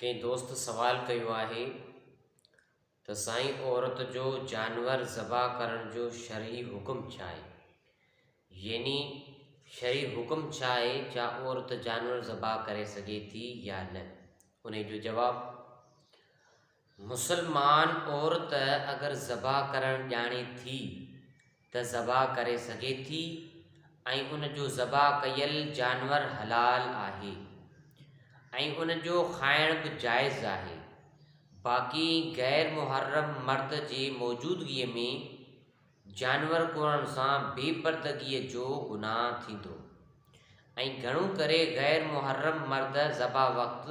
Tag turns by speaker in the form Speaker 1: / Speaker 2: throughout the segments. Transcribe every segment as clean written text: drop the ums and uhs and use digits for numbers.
Speaker 1: ڪنهن دوست سوال ڪيو آهي ته سائين عورت جو جانور ذبح ڪرڻ جو شرعي حڪم ڇا آهي؟ يعني شرعي حڪم ڇا آهي ڇا عورت جانور ذبح ڪري سگهي ٿي يا نه؟ انهي جو جواب مسلمان عورت اگر ذبح ڪرڻ ڄاڻي ٿي ته ذبح ڪري سگهي ٿي ۽ ان جو ذبح ڪيل جانور حلال آهي ۽ ان جو کائڻ به جائز آهي باقي غير محرم مرد جي موجودگيء ۾ جانور ڪهڻ سان بي پردگيء جو گناهه ٿيندو ۽ گهڻو ڪري غير محرم مرد ذبح وقت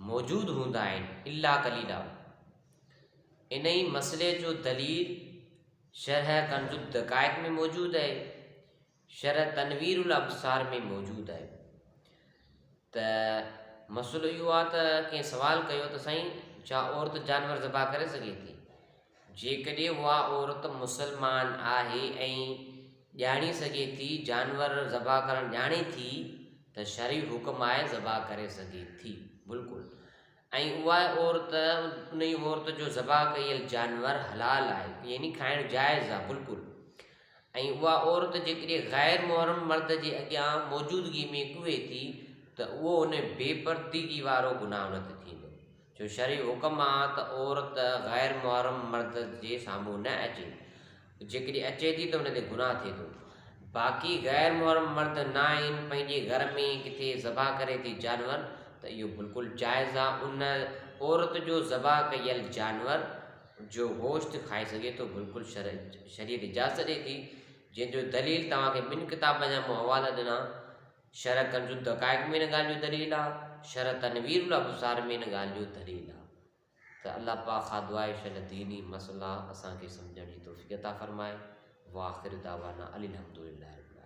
Speaker 1: موجود هوندا آهن الا قليلا. انهي مسئلي جو دليل شرح ڪنز الدقائق ۾ موجود آهي، شرح تنوير الابصار ۾ موجود آهي ته مسئلو اهو آهي ته ڪنهن سوال ڪيو ته سائين ڇا عورت جانور ذبح ڪري سگهي ٿي؟ جيڪڏهن اها عورت مسلمان آهي ۽ ڄاڻي سگهي ٿي جانور ذبح ڪرڻ ڄاڻي ٿي ته شرعي حڪم آهي ذبح ڪري سگهي ٿي بلڪل ۽ اها عورت انهي عورت جو ذبح ڪيل جانور حلال آهي يعني کائڻ جائز آهي بلڪل ۽ اها عورت جيڪڏهن غير محرم مرد جي اڳيان موجودگي ۾ ڪهي ٿي ته اهو ان بي پردگي وارو گناهه ان تي ٿيندو جو شرعي حڪم آ ته عورت غير محرم مرد جي سامهون نه اچي، جيڪڏهن اچي ٿي ته ان تي گناهه ٿئي ٿو. باقي غير محرم مرد نه آهن پنهنجي گهر ۾ ڪٿي ذبح ڪري ٿي جانور ته اهو بلڪل جائز آ ان عورت جو ذبح ڪيل جانور جو گوشت کائي سگهي ٿو بلڪل شريعت اجازت ڏئي ٿي جنهن جو دليل توهان کي ٻن ڪتابن جا مون حوالا ڏنا. شرح ڪنز الدقائق ۾ ان ڳالهه جو دليل آ، شرح تنوير الابصار ۾ ان ڳالهه جو دليل آ ته الله پاڪ کان دعا آهي شل ديني مسئلا اسان کي سمجهڻ جي توفيق عطا فرمائي واخر دعوانا ان الحمدلله رب العالمين.